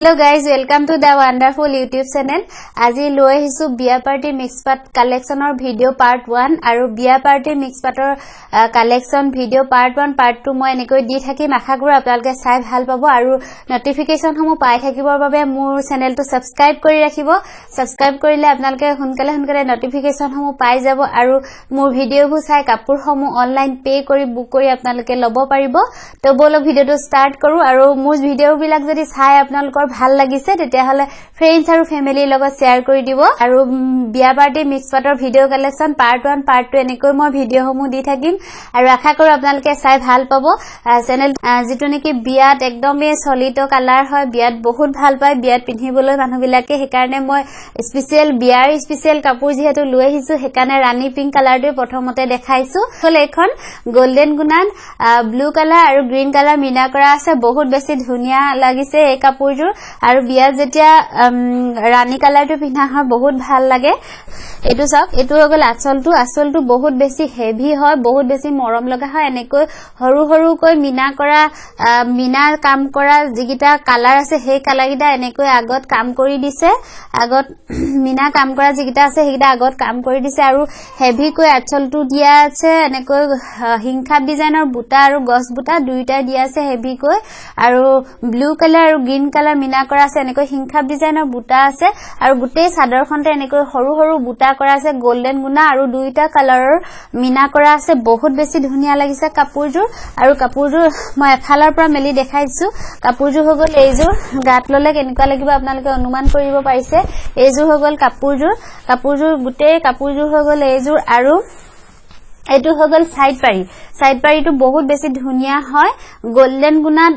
Hello guys, welcome to the wonderful YouTube channel. আজি লৈ আহিছো বিয়া পাৰ্টি মিক্স পাট কালেকশ্যনৰ ভিডিঅ' পাৰ্ট 1 আৰু বিয়া পাৰ্টি মিক্স পাটৰ কালেকশ্যন ভিডিঅ' পাৰ্ট 1, পাৰ্ট 2 মই এনেকৈ দি থাকিম। আশা কৰোঁ আপোনালোকে চাই ভাল পাব আৰু নটিফিকেশ্যনসমূহ পাই থাকিবৰ বাবে মোৰ চেনেলটো ছাবস্ক্ৰাইব কৰি ৰাখিব। ছাবস্ক্ৰাইব কৰিলে আপোনালোকে সোনকালে সোনকালে নটিফিকেশ্যনসমূহ পাই যাব আৰু মোৰ ভিডিঅ'বোৰ চাই কাপোৰসমূহ অনলাইন পে' কৰি বুক কৰি আপোনালোকে ল'ব পাৰিব। তো ব'লক ভিডিঅ'টো ষ্টাৰ্ট কৰোঁ আৰু মোৰ ভিডিঅ'বিলাক যদি চাই আপোনালোকৰ ভাল লাগিছে তেতিয়াহ'লে ফ্ৰেণ্ডছ আৰু ফেমিলিৰ লগত শ্বেয়াৰ কৰি দিব। আৰু বিয়া পাৰ্টি মিক্স পাটৰ ভিডিঅ' কালেকশ্যন পাৰ্ট 1, পাৰ্ট 2 এনেকৈ মই ভিডিঅ'সমূহ দি থাকিম আৰু আশা কৰোঁ আপোনালোকে চাই ভাল পাব। চেনেল যিটো নেকি বিয়াত একদমেই চলিত কালাৰ হয়, বিয়াত বহুত ভাল পায় বিয়াত পিন্ধিবলৈ মানুহবিলাকে, সেইকাৰণে মই স্পেচিয়েল বিয়াৰ স্পেচিয়েল কাপোৰ যিহেতু লৈ আহিছো সেইকাৰণে ৰাণী পিংক কালাৰটোৱে প্ৰথমতে দেখাইছো। হ'ল এইখন গল্ডেন গুণাত ব্লু কালাৰ আৰু গ্ৰীণ কালাৰ মীনা কৰা আছে, বহুত বেছি ধুনীয়া লাগিছে এই কাপোৰযোৰ। আৰু বিয়াত যেতিয়া ৰাণী কালাৰটো পিন্ধা হয় বহুত ভাল লাগে। এইটো চাওক, এইটো হৈ গ'ল আচলটো। আচলটো বহুত বেছি হেভি হয়, বহুত বেছি মৰম লগা হয়। এনেকৈ সৰু সৰুকৈ মীনা কৰা, মীনা কাম কৰা যিকেইটা কালাৰ আছে সেই কালাৰকেইটা এনেকৈ আগত কাম কৰি দিছে। আগত মীনা কাম কৰা যিকেইটা আছে সেইকেইটা আগত কাম কৰি দিছে আৰু হেভিকৈ আচলটো দিয়া আছে। এনেকৈ হিংসাপ ডিজাইনৰ বুটা আৰু গছ বুটা দুয়োটাই দিয়া আছে হেভিকৈ আৰু ব্লু কালাৰ আৰু গ্ৰীণ কালাৰ মীনা কৰা আছে। এনেকৈ হিংসাপ ডিজাইনৰ বুটা আছে আৰু গোটেই চাদৰখনতে এনেকৈ সৰু সৰু বুটা কৰা আছে, গল্ডেন গুণা আৰু দুয়োটা কালাৰৰ মীনা কৰা আছে। বহুত বেছি ধুনীয়া লাগিছে কাপোৰযোৰ। আৰু কাপোৰযোৰ মই এফালৰ পৰা মেলি দেখাই দিছো। কাপোৰযোৰ হৈ গ'ল এইযোৰ, গাত ল'লে কেনেকুৱা লাগিব আপোনালোকে অনুমান কৰিব পাৰিছে। এইযোৰ হৈ গ'ল কাপোৰযোৰ, কাপোৰযোৰ গোটেই কাপোৰযোৰ হৈ গ'ল এইযোৰ। আৰু এইটো হৈ গ'ল চাইড পাৰি। চাইড পাৰিটো বহুত বেছি ধুনীয়া হয়, গল্ডেন গুণাত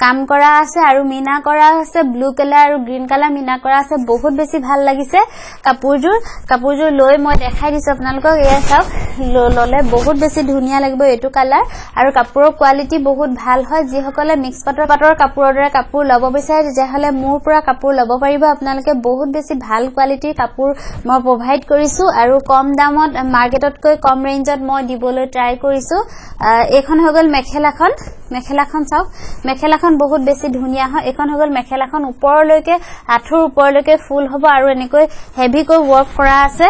কাম কৰা আছে আৰু মীনা কৰা আছে, ব্লু কালাৰ আৰু গ্ৰীণ কালাৰ মীনা কৰা আছে। বহুত বেছি ভাল লাগিছে কাপোৰযোৰ। কাপোৰযোৰ লৈ মই দেখাই দিছো আপোনালোকক। এয়া চাওক, ল'লে বহুত বেছি ধুনীয়া লাগিব এইটো কালাৰ। আৰু কাপোৰৰ কোৱালিটি বহুত ভাল হয়। যিসকলে মিক্স পাটৰ কাপোৰৰ দৰে কাপোৰ ল'ব বিচাৰে তেতিয়াহ'লে মোৰ পৰা কাপোৰ ল'ব পাৰিব আপোনালোকে। বহুত বেছি ভাল কোৱালিটিৰ কাপোৰ মই প্ৰভাইড কৰিছো আৰু কম দামত, মাৰ্কেটতকৈ কম ৰেঞ্জত মই দিবলৈ ট্ৰাই কৰিছো। এইখন হৈ গ'ল মেখেলাখন। মেখেলাখন চাওক, মেখেলাখন বহুত বেছি ধুনীয়া হয়। এইখন হৈ গ'ল মেখেলাখন, ওপৰলৈকে আঁঠুৰ ওপৰলৈকে ফুল হ'ব আৰু এনেকৈ হেভিকৈ ৱৰ্ক কৰা আছে।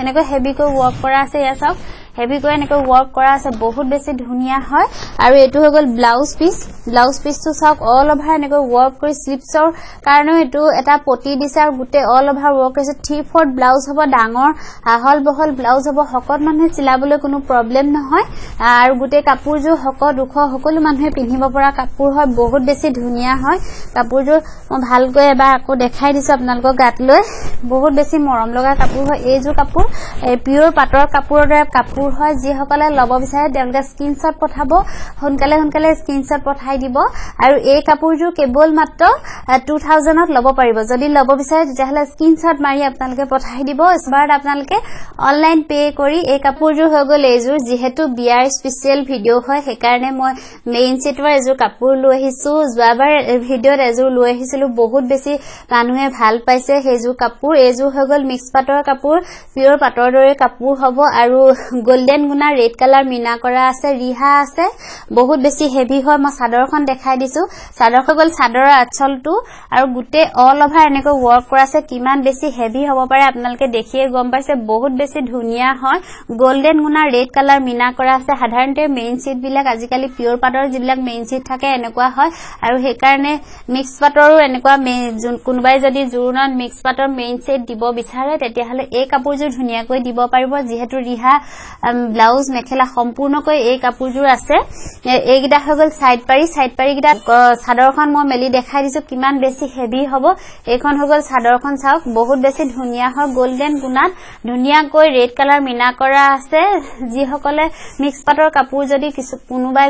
এনেকৈ হেভিকৈ ৱৰ্ক কৰা আছে, এয়া চাওক, হেভিকৈ এনেকৈ ৱৰ্ক কৰা আছে, বহুত বেছি ধুনীয়া হয়। আৰু এইটো হৈ গ'ল ব্লাউজ পিচ। ব্লাউজ পিচটো চাওক, অল অভাৰ এনেকৈ ৱৰ্ক কৰি শ্লিপছৰ কাৰণেও এইটো এটা পটি দিছে আৰু গোটেই অল অভাৰ ৱৰ্ক কৰিছে। 3/4 ব্লাউজ হ'ব, ডাঙৰ আহল বহল ব্লাউজ হ'ব, শকত মানুহে চিলাবলৈ কোনো প্ৰব্লেম নহয়। আৰু গোটেই কাপোৰযোৰ শকত ওখ সকলো মানুহে পিন্ধিব পৰা কাপোৰ হয়, বহুত বেছি ধুনীয়া হয় কাপোৰযোৰ। মই ভালকৈ এবাৰ আকৌ দেখাই দিছো আপোনালোকক গাত লৈ। বহুত বেছি মৰম লগা কাপোৰ হয় এইযোৰ কাপোৰ। পিয়ৰ পাটৰ কাপোৰৰ দৰে কাপোৰ হয়। যিসকলে ল'ব বিচাৰে তেওঁলোকে স্ক্ৰীনশ্বট পঠাব, সোনকালে সোনকালে স্ক্ৰীনশ্বট পঠাই দিব। আৰু এই কাপোৰযোৰ কেৱল মাত্ৰ 2000ত ল'ব পাৰিব। যদি ল'ব বিচাৰে তেতিয়াহ'লে স্ক্ৰীনশ্বট মাৰি আপোনালোকে পঠাই দিব। স্মাৰ্ট আপোনালোকে অনলাইন পে' কৰি এই কাপোৰযোৰ হৈ গ'ল এইযোৰ। যিহেতু বিয়াৰ স্পেচিয়েল ভিডিঅ' হয় সেইকাৰণে মই মেইন ছেটৰ এযোৰ কাপোৰ লৈ আহিছো। যোৱাবাৰ ভিডিঅ'ত এযোৰ লৈ আহিছিলো, বহুত বেছি মানুহে ভাল পাইছে সেইযোৰ কাপোৰ। এইযোৰ হৈ গ'ল মিক্স পাটৰ কাপোৰ, পিয়ৰ পাটৰ দৰে কাপোৰ হ'ব আৰু গল্ডেন গুণা ৰেড কালাৰ মীনা কৰা আছে, ৰিহা আছে, বহুত বেছি হেভি হয়। মই চাদৰখন দেখাই দিছো। চাদৰ হৈ গ'ল চাদৰৰ আঁচলটো আৰু গোটেই অল অভাৰ এনেকৈ ৱৰ্ক কৰা আছে। কিমান বেছি হেভি হ'ব পাৰে আপোনালোকে দেখিয়ে গম পাইছে, বহুত বেছি ধুনীয়া হয়। গল্ডেন গুণা ৰেড কালাৰ মীনা কৰা আছে। সাধাৰণতে মেইন ছেট বিলাক আজিকালি পিয়ৰ পাটৰ যিবিলাক মেইন ছেট থাকে এনেকুৱা হয় আৰু সেইকাৰণে মিক্স পাটৰো এনেকুৱা কোনোবাই যদি জোৰোণত মিক্স পাটৰ মেইন ছেট দিব বিচাৰে তেতিয়াহ'লে এই কাপোৰযোৰ ধুনীয়াকৈ দিব পাৰিব। যিহেতু ৰিহা, ব্লাউজ, মেখেলা সম্পূৰ্ণকৈ এই কাপোৰযোৰ আছে। এইকেইটা হৈ গ'ল চাইড পাৰি। চাইড পাৰিকেইটা চাদৰখন মই মেলি দেখাই দিছো কিমান বেছি হেভি হ'ব। এইখন হৈ গ'ল চাদৰখন, চাওক বহুত বেছি ধুনীয়া হয়। গল্ডেন গুণাত ধুনীয়াকৈ ৰেড কালাৰ মীনা কৰা আছে। যিসকলে মিক্স পাটৰ কাপোৰ যদি কোনোবাই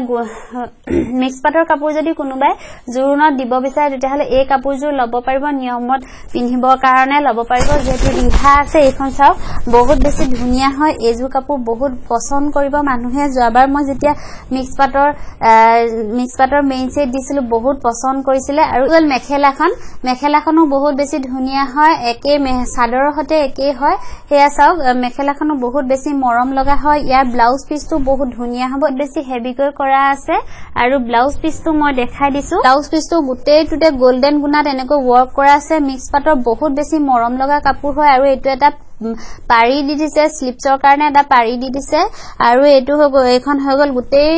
মিক্স পাটৰ কাপোৰ যদি কোনোবাই জোৰোণত দিব বিচাৰে তেতিয়াহ'লে এই কাপোৰযোৰ ল'ব পাৰিব, নিয়মত পিন্ধিবৰ কাৰণে ল'ব পাৰিব। যিহেতু ৰিহা আছে, এইখন চাওক বহুত বেছি ধুনীয়া হয়। এইযোৰ কাপোৰ বহুত বহুত পচন্দ কৰিব মানুহে। যোৱাবাৰ মই যেতিয়া মিক্স পাটৰ মেইন ছেট দিছিলো, বহুত পচন্দ কৰিছিলে। আৰু হ'ল মেখেলাখন। মেখেলাখনো বহুত বেছি ধুনীয়া হয়, একেই চাদৰৰ সৈতে একেই হয়। সেয়া চাওক, মেখেলাখনো বহুত বেছি মৰম লগা হয়। ইয়াৰ ব্লাউজ পিচটো বহুত ধুনীয়া হ'ব, বেছি হেভিকৈ কৰা আছে। আৰু ব্লাউজ পিচটো মই দেখাই দিছো। ব্লাউজ পিচটো গোটেইটোতে গল্ডেন গুণাত এনেকৈ ৱৰ্ক কৰা আছে। মিক্স পাটৰ বহুত বেছি মৰম লগা কাপোৰ হয়। আৰু এইটো এটা পাৰি দি দিছে, শ্লিপছৰ কাৰণে এটা পাৰি দি দিছে। আৰু এইটো হৈ গ'ল, এইখন হৈ গ'ল গোটেই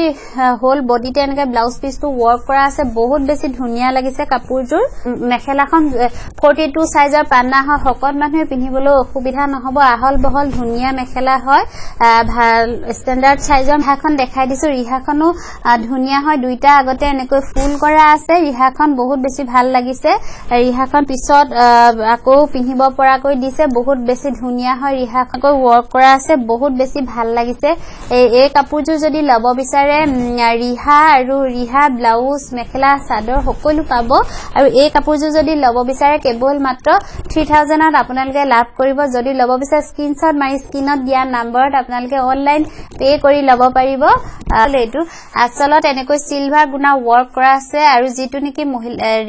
হোল বডিতে এনেকে ব্লাউজ পিচটো ৱৰ্ক কৰা আছে। বহুত বেছি ধুনীয়া লাগিছে কাপোৰযোৰ। মেখেলাখন 42 চাইজৰ পান্না হয়। শকত মানুহে পিন্ধিবলৈ অসুবিধা নহ'ব। আহল বহল ধুনীয়া মেখেলা হয়, ভাল ষ্টেণ্ডাৰ্ড চাইজৰ। ৰিহাখন দেখাই দিছো। ৰিহাখনো ধুনীয়া হয়। দুইটা আগতে এনেকৈ ফুল কৰা আছে। ৰিহাখন বহুত বেছি ভাল লাগিছে। ৰিহাখন পিছত আকৌ পিন্ধিব পৰাকৈ দিছে। বহুত বেছি ধুনীয়া হয়। ৰিহাখন ৱৰ্ক কৰা আছে, বহুত বেছি ভাল লাগিছে। এই কাপোৰযোৰ যদি ল'ব বিচাৰে, ৰিহা আৰু ৰিহা, ব্লাউজ, মেখেলা চাদৰ সকলো পাব। আৰু এই কাপোৰযোৰ যদি ল'ব বিচাৰে, কেৱল মাত্ৰ 3000ত আপোনালোকে লাভ কৰিব। যদি ল'ব বিচাৰে, স্ক্ৰীনশ্বট মাৰি স্ক্ৰীণত দিয়া নাম্বাৰত আপোনালোকে অনলাইন পে' কৰি ল'ব পাৰিব। এইটো আচলত এনেকৈ চিলভাৰ গুণা ৱৰ্ক কৰা আছে আৰু যিটো নেকি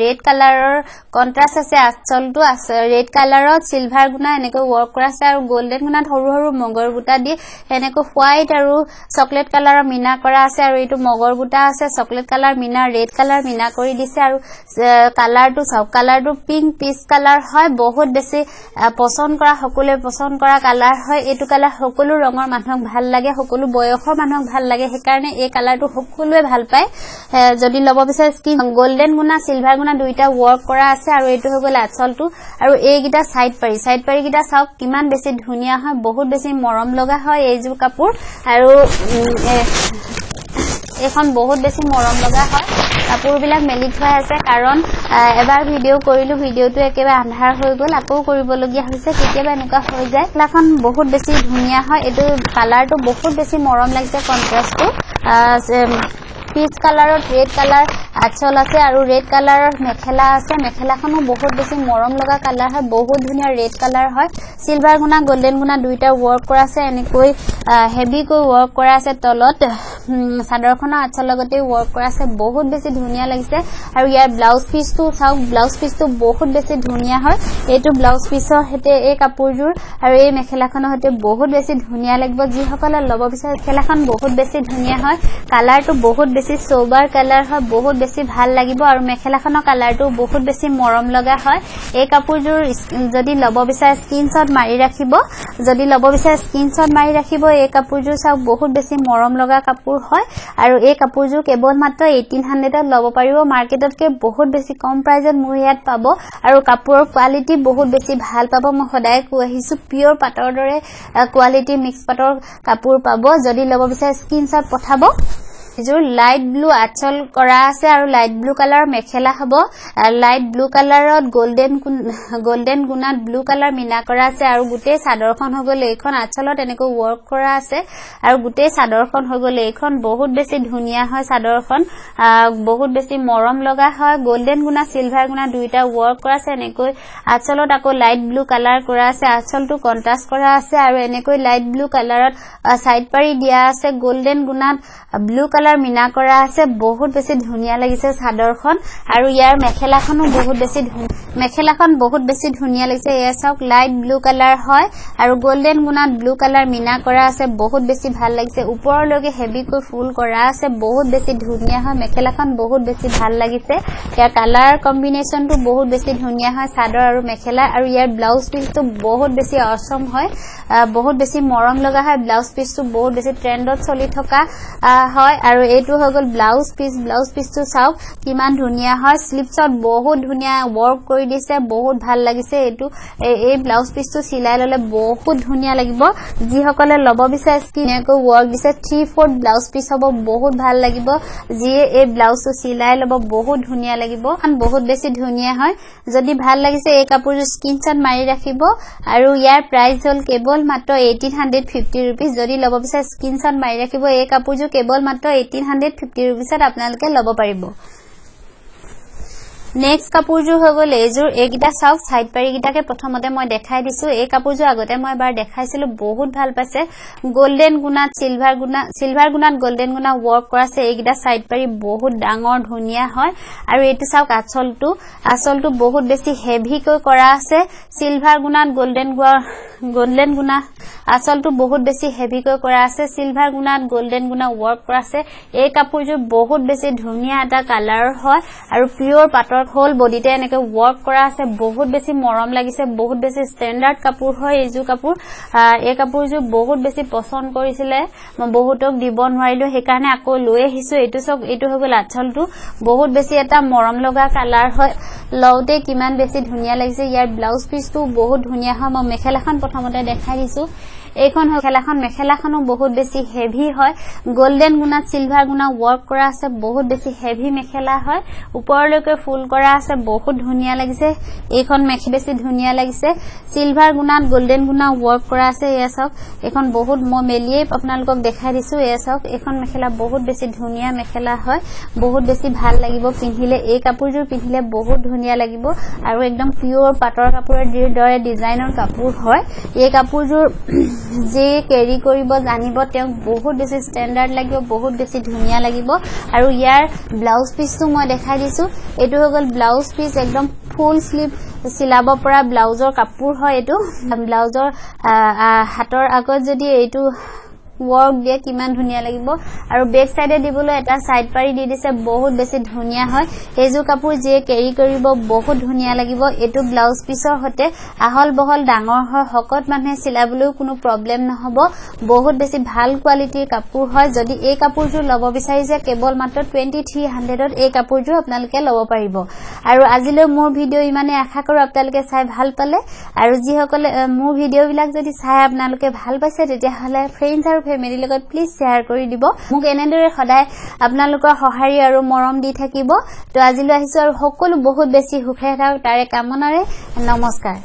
ৰেড কালাৰৰ কণ্ট্ৰাষ্ট আছে। আচলটো ৰেড কালাৰত চিলভাৰ গুণা এনেকৈ ৱৰ্ক কৰা আছে আৰু গল্ডেন গুণাত সৰু সৰু মগৰ বুটা দি এনেকৈ হোৱাইট আৰু চকলেট কালাৰৰ মীনা কৰা আছে। আৰু এইটো মগৰ বুটা আছে, chocolate colour Meena, red colour Meena কৰি দিছে। আৰু কালাৰটো চাওক, কালাৰটো পিংক পিচ কালাৰ হয়। বহুত বেছি পচন্দ কৰা, সকলোৱে পচন্দ কৰা কালাৰ হয় এইটো কালাৰ। সকলো ৰঙৰ মানুহক ভাল লাগে, সকলো বয়সৰ মানুহক ভাল লাগে, সেইকাৰণে এই কালাৰটো সকলোৱে ভাল পায়। যদি ল'ব বিচাৰে, স্কিন গল্ডেন গুণা, চিলভাৰ গুণা দুইটা ৱৰ্ক কৰা আছে। আৰু এইটো হৈ গ'ল আচলটো। আৰু এইকেইটা চাইড পাৰি, চাইড পাৰিকেইটা চাওক কিমান বেছি ধুনীয়া হয়। বহুত বেছি মৰম লগা হয় এইযোৰ কাপোৰ। আৰু এইখন বহুত বেছি মৰম লগা হয়। কাপোৰবিলাক মেলি থোৱা আছে, কাৰণ এবাৰ ভিডিঅ' কৰিলো, ভিডিঅ'টো একেবাৰে আন্ধাৰ হৈ গ'ল, আকৌ কৰিবলগীয়া হৈছে। কেতিয়াবা এনেকুৱা হৈ যায়। মেখেলাখন বহুত বেছি ধুনীয়া হয়। এইটো কালাৰটো বহুত বেছি মৰম লাগিছে। কণ্ট্ৰাষ্টটো পিচ কালাৰত ৰেড কালাৰ আচল আছে আৰু ৰেড কালাৰৰ মেখেলা আছে। মেখেলাখনো বহুত বেছি মৰম লগা কালাৰ হয়, বহুত ধুনীয়া ৰেড কালাৰ হয়। চিলভাৰ গুণা, গল্ডেন গুণা দুইটা ৱৰ্ক কৰা আছে। এনেকৈ হেভিকৈ ৱৰ্ক কৰা আছে। তলত চাদৰখনৰ আচল লগতে ৱৰ্ক কৰা আছে। বহুত বেছি ধুনীয়া লাগিছে। আৰু ইয়াৰ ব্লাউজ পিচটো চাওক, ব্লাউজ পিচটো বহুত বেছি ধুনীয়া হয়। এইটো ব্লাউজ পিচৰ সৈতে এই কাপোৰযোৰ আৰু এই মেখেলাখনৰ সৈতে বহুত বেছি ধুনীয়া লাগিব। যিসকলে ল'ব বিচাৰে, মেখেলাখন বহুত বেছি ধুনীয়া হয়। কালাৰটো বহুত বেছি চৌবাৰ কালাৰ হয়, বহুত বেছি ভাল লাগিব। আৰু মেখেলাখনৰ কালাৰটো বহুত বেছি মৰম লগা হয়। এই কাপোৰযোৰ যদি ল'ব বিচাৰে, স্ক্ৰীনশ্বট মাৰি ৰাখিব। যদি ল'ব বিচাৰে, স্ক্ৰীনশ্বট মাৰি ৰাখিব। এই কাপোৰযোৰ চাওক, বহুত বেছি মৰম লগা কাপোৰ হয়। আৰু এই কাপোৰযোৰ কেৱল মাত্ৰ 1800ত ল'ব পাৰিব। মাৰ্কেটতকৈ বহুত বেছি কম প্ৰাইজত মোৰ ইয়াত পাব আৰু কাপোৰৰ কোৱালিটি বহুত বেছি ভাল পাব। মই সদায় কৈ আহিছো, পিয়ৰ পাটৰ দৰে কোৱালিটি মিক্স পাটৰ কাপোৰ পাব। যদি ল'ব বিচাৰে, স্ক্ৰীনশ্বট পঠাব। এযোৰ লাইট ব্লু আচল কৰা আছে আৰু লাইট ব্লু কালাৰৰ মেখেলা হ'ব। লাইট ব্লু কালাৰত গল্ডেন গুণাত ব্লু কালাৰ মীনা কৰা আছে। আৰু গোটেই চাদৰখন হৈ গ'ল এইখন। আচলত এনেকৈ ৱৰ্ক কৰা আছে আৰু গোটেই চাদৰখন হৈ গ'ল এইখন। বহুত বেছি ধুনীয়া হয় চাদৰখন, বহুত বেছি মৰম লগা হয়। গল্ডেন গুণা, চিলভাৰ গুণা দুইটা ৱৰ্ক কৰা আছে। এনেকৈ আচলত আকৌ লাইট ব্লু কালাৰ কৰা আছে, আচলটো কণ্ট্ৰাষ্ট কৰা আছে। আৰু এনেকৈ লাইট ব্লু কালাৰত চাইড পাৰি দিয়া আছে, গল্ডেন গুণাত ব্লু কালাৰ মীনা কৰা আছে। বহুত বেছি ধুনীয়া লাগিছে চাদৰখন। আৰু ইয়াৰ মেখেলাখনো বহুত বেছি ধুনীয়া, মেখেলাখন বহুত বেছি ধুনীয়া লাগিছে। এয়া চাওক, লাইট ব্লু কালাৰ হয় আৰু গল্ডেন গুণাত ব্লু কালাৰ মীনা কৰা আছে। বহুত বেছি ভাল লাগিছে। ওপৰলৈকে হেভিকৈ ফুল কৰা আছে। বহুত বেছি ধুনীয়া হয় মেখেলাখন, বহুত বেছি ভাল লাগিছে। ইয়াৰ কালাৰ কম্বিনেশ্যনটো বহুত বেছি ধুনীয়া হয় চাদৰ আৰু মেখেলা। আৰু ইয়াৰ ব্লাউজ পিচটো বহুত বেছি অচম হয়, বহুত বেছি মৰম লগা হয়। ব্লাউজ পিচটো বহুত বেছি ট্ৰেণ্ডত চলি থকা হয়। আৰু এইটো হৈ গ'ল ব্লাউজ পিচ। ব্লাউজ পিচটো চাওক কিমান ধুনীয়া হয়। শ্লিভছত বহুত ধুনীয়া ৱৰ্ক কৰি দিছে, বহুত ভাল লাগিছে। এইটো এই ব্লাউজ পিচটো চিলাই ল'লে বহুত ধুনীয়া লাগিব। যিসকলে ল'ব বিচাৰে, ধুনীয়াকৈ ৱৰ্ক দিছে। 3/4 ব্লাউজ পিচ হ'ব, বহুত ভাল লাগিব। যিয়ে এই ব্লাউজটো চিলাই ল'ব, বহুত ধুনীয়া লাগিব, বহুত বেছি ধুনীয়া হয়। যদি ভাল লাগিছে, এই কাপোৰযোৰ স্ক্ৰীনশ্বট মাৰি ৰাখিব। আৰু ইয়াৰ প্ৰাইচ হ'ল কেৱল মাত্ৰ ₹1850। যদি ল'ব বিচাৰে, স্ক্ৰীনশ্বট মাৰি ৰাখিব। এই কাপোৰযোৰ কেৱল মাত্ৰ 1850 ৰুপিজত আপোনালোকে ল'ব পাৰিব। নেক্সট কাপোৰযোৰ হৈ গ'ল এইযোৰ। এইকেইটা চাওক, চাইড পাৰিকেইটাকে প্ৰথমতে মই দেখাই দিছো। এই কাপোৰযোৰ আগতে মই এবাৰ দেখাইছিলো, বহুত ভাল পাইছে। গল্ডেন গুণাত চিলভাৰ গুণা, চিলভাৰ গুণাত গল্ডেন গুণা ৱৰ্ক কৰা আছে। এইকেইটা চাইড পাৰি বহুত ডাঙৰ ধুনীয়া হয়। আৰু এইটো চাওক আচলটো, আচলটো বহুত বেছি হেভিকৈ কৰা আছে। চিলভাৰ গুণাত গল্ডেন গুণা আচলটো বহুত বেছি হেভিকৈ কৰা আছে। চিলভাৰ গুণাত গল্ডেন গুণা ৱৰ্ক কৰা আছে। এই কাপোৰযোৰ বহুত বেছি ধুনীয়া এটা কালাৰ হয় আৰু পিয়ৰ পাটৰ হোল বডিতে এনেকৈ ৱৰ্ক কৰা আছে। বহুত বেছি মৰম লাগিছে, বহুত বেছি ষ্টেণ্ডাৰ্ড কাপোৰ হয় এইযোৰ কাপোৰ। এই কাপোৰযোৰ বহুত বেছি পচন্দ কৰিছিলে, মই বহুতক দিব নোৱাৰিলো, সেইকাৰণে আকৌ লৈ আহিছো। এইটো চাওক, এইটো হৈ গ'ল আচলটো, বহুত বেছি এটা মৰম লগা কালাৰ হয়। লওঁতে কিমান বেছি ধুনীয়া লাগিছে। ইয়াৰ ব্লাউজ পিচটো বহুত ধুনীয়া হয়। মই মেখেলাখন প্ৰথমতে দেখাই দিছো। এইখন মেখেলাখন, মেখেলাখনো বহুত বেছি হেভি হয়। গল্ডেন গুণাত চিলভাৰ গুণা ৱৰ্ক কৰা আছে। বহুত বেছি হেভি মেখেলা হয়, ওপৰলৈকে ফুল কৰা আছে, বহুত ধুনীয়া লাগিছে। এইখন মেখেলা বেছি ধুনীয়া লাগিছে। চিলভাৰ গুণাত গল্ডেন গুণা ৱৰ্ক কৰা আছে। এয়া চাওক, এইখন বহুত মই মেলিয়েই আপোনালোকক দেখাই দিছো। এয়া চাওক, এইখন মেখেলা বহুত বেছি ধুনীয়া মেখেলা হয়, বহুত বেছি ভাল লাগিব পিন্ধিলে। এই কাপোৰযোৰ পিন্ধিলে বহুত ধুনীয়া লাগিব আৰু একদম পিয়ৰ পাটৰ কাপোৰৰ দৰে ডিজাইনৰ কাপোৰ হয়। এই কাপোৰযোৰ যে কেৰি কৰিব জানিব তেওঁক বহুত বেছি ষ্টেণ্ডাৰ্ড লাগিব, বহুত বেছি ধুনীয়া লাগিব। আৰু ইয়াৰ ব্লাউজ পিচটো মই দেখাই দিছো। এইটো হৈ গ'ল ব্লাউজ পিচ, একদম ফুল শ্লিভ চিলাব পৰা ব্লাউজৰ কাপোৰ হয় এইটো। ব্লাউজৰ হাতৰ আগত যদি এইটো ৱৰ্ক দিয়ে কিমান ধুনীয়া লাগিব। আৰু বেক চাইডে দিবলৈ এটা চাইড পাৰি দি দিছে, বহুত বেছি ধুনীয়া হয়। এইযোৰ কাপোৰ যিয়ে কেৰি কৰিব বহুত ধুনীয়া লাগিব। এইটো ব্লাউজ পিচৰ সৈতে আহল বহল ডাঙৰ হয়, শকত মানুহে চিলাবলৈও কোনো প্ৰব্লেম নহব। বহুত বেছি ভাল কোৱালিটিৰ কাপোৰ হয়। যদি এই কাপোৰযোৰ ল'ব বিচাৰিছে কেৱল মাত্ৰ 2300 এই কাপোৰযোৰ আপোনালোকে ল'ব পাৰিব। আৰু আজিলৈ মোৰ ভিডিঅ' ইমানেই। আশা কৰো আপোনালোকে চাই ভাল পালে। আৰু যিসকলে মোৰ ভিডিঅ'বিলাক যদি চাই আপোনালোকে ভাল পাইছে তেতিয়াহ'লে ফ্ৰেণ্ডছ আৰু ফেমিলিৰ লগত প্লিজ শ্বেয়াৰ কৰি দিব। মোক এনেদৰে সদায় আপোনালোকৰ সঁহাৰি আৰু মৰম দি থাকিব। তো আজিলৈ আহিছো আৰু সকলো বহুত বেছি সুখে থাকক তাৰে কামনাৰে নমস্কাৰ।